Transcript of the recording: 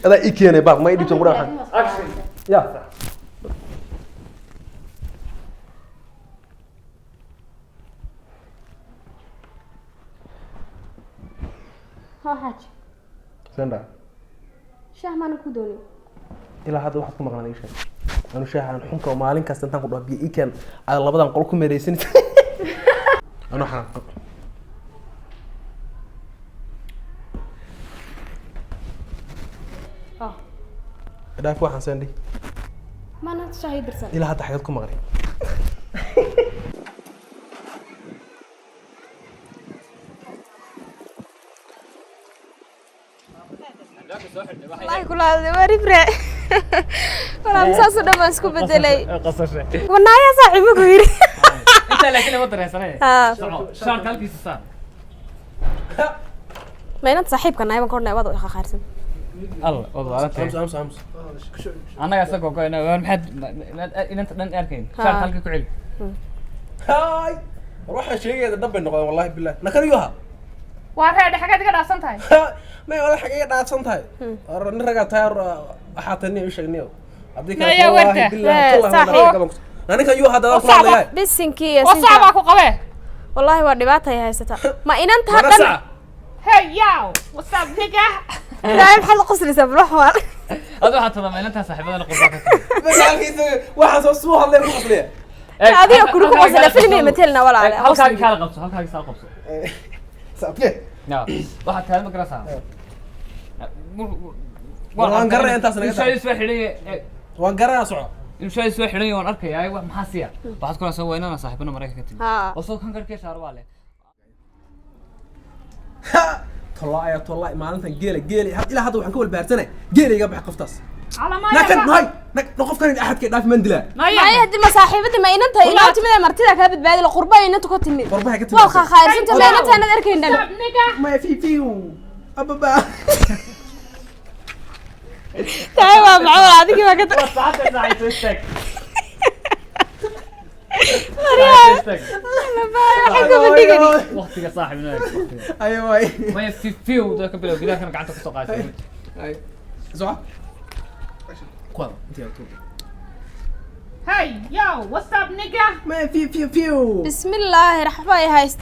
Adaa ii keenay baaq ma ii dhibto qura waxaan. Action. Ya. Hoo xaaji. Senda. Shaah maanan ku doonin. Ilaa hadda waxaad ku maqnaan ii sheeg. Anu shaaxan xunka oo maalin kasta intaan ku dhaho biyo ii keen aad labadan qol ku meeraysanid. Anu xanaaq. Oh. Dhaaf waxaan sendi. Maana shaah ii dirsan. Ilaa hadda xageed ku maqnay. Wallaahi kula hadlay waa ribre. Walaa saasoo dhan baan isku bedelay. Qasashay. Wanaayaa saaxiibo ku yidhi. Intaa laakiin lama dareensanay. Haa. Soco, shaarka halkiisa saar. Ma inanta saaxiibka nahay baan ka odhanaya waad khakhaarsan. Alla, wad waalantahay. Ams ams ams. Annaga isagoo goyna, waar maxaad inanta dhan arkayn? Shaarka halka ku celi. Hay. War waxaan sheegaya dhan bay noqdeen wallahi billahi. Nakar iyo ha. Waa reedhe, xaggeed iga dhaafsan tahay? May wala xagee dhaafsan tahay. War nin ragaa tahay waxaa tani ii sheeg niyo. Haddii kale Maya wallahi warta. billahi Eh, tallahi saaxiib. waan gaban. Ninkan yuu hadda Oo ku hadlayaa. sacba. Bisinkii iyo Oo sinka. sacbaa ku qabee. Wallaahi waa dhibaata ay haysataa. Ma inanta Mana dhan. saca. Hey yow, what's up nigga? Ilaahay maxaad la qoslaysaa bal wax. Adu waxaad tadaa inantaa saaxiibadana qurbaa ka timi. Halkiisa waxaan soo suu hadlay ku qosliya. Adiga kuri ku qosla film iyo matelna walaale. Halkaagi kaala qabso, halkaagi saa qabso. Saabke. Ya, waxaad tahay ma garaysaa? Waan garanaya intaas naga Inuu shaadi soo xidhan yahay. Waan garanaa soco. Inuu shaadi soo xidhan yahay waan arkayaa, wax maxaa siya? Waxaad ku raasoo waa inaan saaxiibana Maraykanka ka timi. Haa. Oo soo kan garkee shaar waa leh. Tollaa ayaa tollaa maalintan geela geela ilaa hadda waxaan ka walbahaarsanay geela iga bax qoftaas. Calamaya. Nakan nahay nak qofkan axadka dhaaf man dilaa. Naya. Maya hadii ma saaxiibada ma inanta inoo timid ee martida kaa badbaadi la qurba inanta ku timid. Qurbaha ka timid. Waa khakhaarsinta ma inanta aanad arkayn dhan. What's up nigga? Maya fi fi ababa. Tahay waa macawal adigii baa ka Waa saacadda saaxiibto istaag. Istaag. Waxaan ka bandhigani. Waqtiga saaxiibnimo waqtiga. Ayo waay. Maya fi fiw da ka bilow gidaarkana gacanta ku soo qaatay. Ay. Soco. Kuwada intii aad tuur. Hey yo, what's up nigga? Maya fi fi fi. Bismillaahi raxmaan ay haysta.